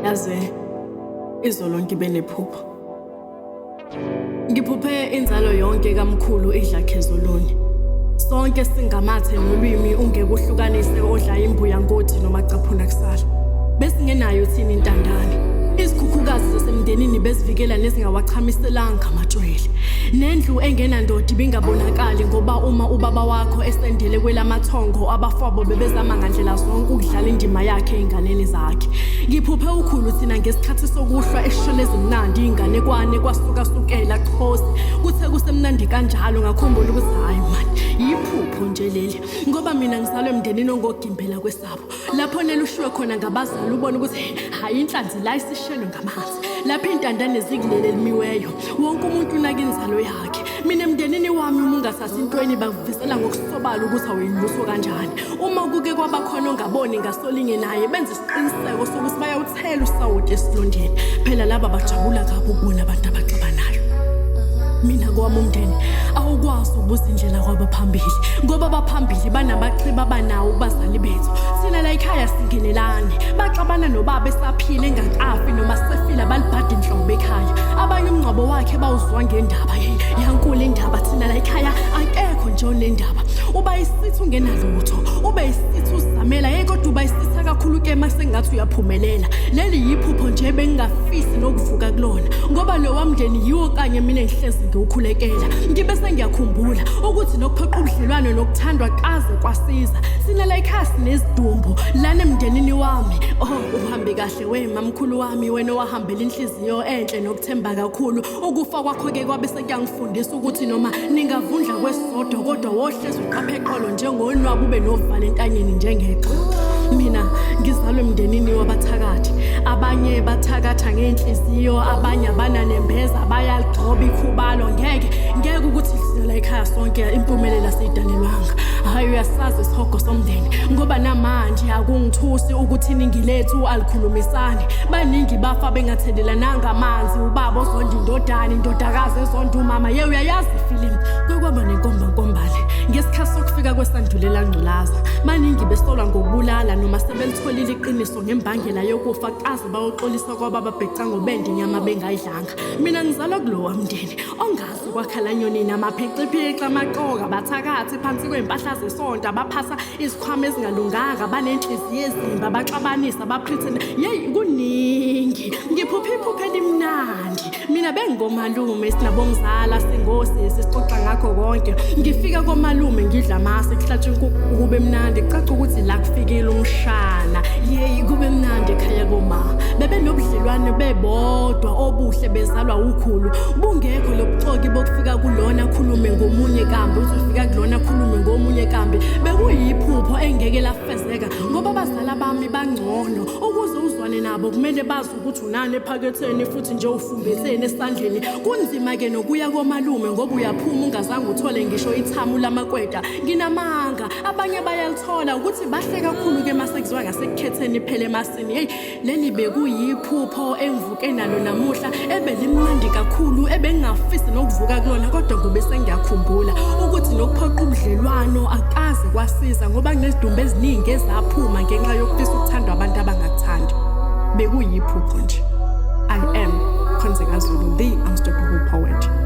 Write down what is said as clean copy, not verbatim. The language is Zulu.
Yazi izolo ngibe nephupho. Ngiphuphe inzalo yonke kamkhulu idla khezoluni. Sonke singamathe nolwimi ungeke uhlukanise odla imbuya ngothi noma caphuna kusala. Besingenayo thina intandane. Izikhukhukazi zasemndenini bezivikela nezingawachamiselanga amatshwele. Nendlu engenandoda ibingabonakali ngoba uma ubaba wakho esendele kwelamathongo abafwabo bebezama ngandlela zonke ukudlala indima yakhe ey'nganeni zakhe. Ngiphuphe ukhulu thina ngesikhathi sokuhlwa eshishela ezimnandi inganekwane kwasukasukela chosi kuthe kusemnandi kanjalo ngakhumbula ukuthi hhayi mani yiphupho nje leli ngoba mina ngizalwe emndenini ongogimbela kwesabo lapho nelushiwe khona ngabazali ubone ukuthi hhayi inhlanzi la isishelwe ngamanzi lapho iy'ntandane zikuleli elimiweyo wonke umuntu unaka inzalo yakhe mina emndenini wami uma ungathathi intweni bakuvisela ngokusobala ukuthi awuyilutho kanjani uma kuke kwaba khona ongaboni ngasolinye naye benza isiqiniseko sokuthi bayawuthela usawoti esilondeni phela laba bajabula kabi ukubona abantu abaxabanayo mina kwami umndeni awukwazi ukubuza indlela kwabaphambili ngoba abaphambili banamaxhiba abanawo kubazali bethu thina la ekhaya singenelani baxabana nobaba esaphila engakafi noma sefile abalibhadi inhlobo ekhaya abanye umngcwabo wakhe bawuzwa ngendaba yankulu indaba thina la ekhaya akekho nje onendaba uba isithi ungenalutho ube isithi uzamela hey kodwa uba isitha kakhulu ke mase ngathi uyaphumelela leli yiphupho nje bengingafisi nokuvuka kulona ngoba lo wamndeni yiwo kanye mina ngihlezi ngiwukhulekela ngibe sengiyakhumbula ukuthi nokuphoqa ubudlelwano nokuthandwa kaze kwasiza sina la ekhaya sinezidumbu lana emndenini wami oh uhambe kahle we mamkhulu wami wena owahambela inhliziyo enhle nokuthemba kakhulu ukufa kwakho ke kwabe sekuyangifundisa ukuthi noma ningavundla kwesisodwa kodwa wohlezi uqaphe eqolo njengonwabu ube novalo entanyeni njengeqha mina ngizalwe emndenini wabathakathi abanye bathakatha ngey'nhliziyo abanye abananembeza bayaligxoba ikhubalo ngeke ngeke ukuthi sidlela ekhaya sonke impumelelo asiyidalelwanga hhayi uyasazi isihogo somndeni ngoba namanje akungithusi ukuthi iningi lethu alikhulumisani baningi bafa bengathelelananga amanzi ubaba ozonda indodana indodakazi ezonda umama ye uyayazi ifilimu kwekwaba nenkombankombane ngesikhathi sokufika kwesandulela ngculaza baningi besolwa ngokubulala noma sebelitholile iqiniso ngembangela yokufa kaze bayoxolisa kwababa bheca ngobende inyama bengayidlanga mina ngizalwa kulowa mndeni ongazi kwakhala nyonini amaphiciphici amaqoka bathakathi phansi kwey'mpahla zesonto abaphasa izikhwama ezingalunganga banenhliziyo ezimbi abaxabanisa bapretend yeyi kuningi ngiphuphe iphupho elimnandi mina bengingomalume sinabomzala singosisi sixoxa ngakho konke ngifika komalume ngidla amasi kuhlatshwa inkukhu kube mnandi kucaca ukuthi la kufikile umshana yeyi kube mnandi ekhaya koma bebenobudlelwane bebodwa obuhle bezalwa ukhulu bungekho lobuxoki bokufika kulona khulume ngomunye kambi uthi ufika kulona khulume ngomunye kambi bekuyiphupho engeke lafezeka ngoba abazala bami bangcono ukuze uzwane nabo kumele bazi ukuthi unani ephaketheni futhi nje ufumbetheni esandleni kunzima ke nokuya komalume ngoba uyaphuma ungazange uthole ngisho ithamu lamakweta nginamanga abanye bayalithola ukuthi bahle kakhulu ke mase kuziwa ngasekukhetheni phela emasini hey Leli bekuyiphupho engivuke nalo namuhla ebelimnandi kakhulu ebengingafisi nokuvuka kulona kodwa ngobe sengiyakhumbula ukuthi nokuphoqa ubudlelwano akaze kwasiza ngoba kunezidumbu eziningi ezaphuma ngenxa yokufisa ukuthandwa abantu abangakuthandi. Bekuyiphupho nje. I am Khonzeka Zulu, the unstoppable poet.